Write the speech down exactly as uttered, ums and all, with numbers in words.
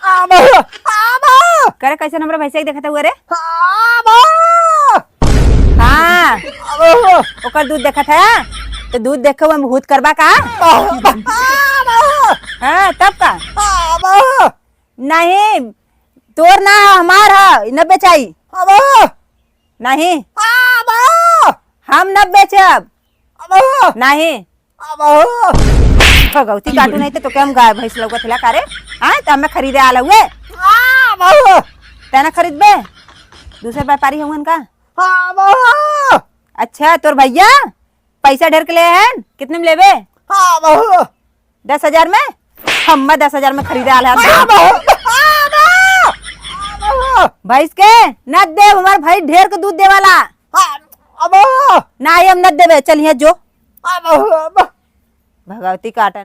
आबा, आबा। करे, कैसे हमरा भैंसिया के देखत हुआ रे? आबा। हाँ। आबा। ओकर दूध देखत है, तो दूध देख के वो भूत करबा का? आबा। हाँ, तब का? आबा। नहीं, तोर ना है, हमार है, न बेचाई। आबा। नहीं। आबा। हम न बेचब। आबा। नहीं। आबा। भगवती काटू नहीं तो तोके हम गाय भैंस लौकत हिला का रे? हाँ, तो हमें खरीदे आल हुए। आबा। तेना खरीदबे? दूसर व्यापारी हुअन का? आबा। अच्छा, तोर भैया पैसा ढेर के ले हैं, कितने में लेबे? आबा। दस हजार में? हम दस हजार में खरीदे आल है। आबा। आबा। भैंस के न देब, हमार भैंस ढेर के दूध देवाला। आबा। ना, हम न देबे, चल यहाँ जो। आबा। भगवती काटन।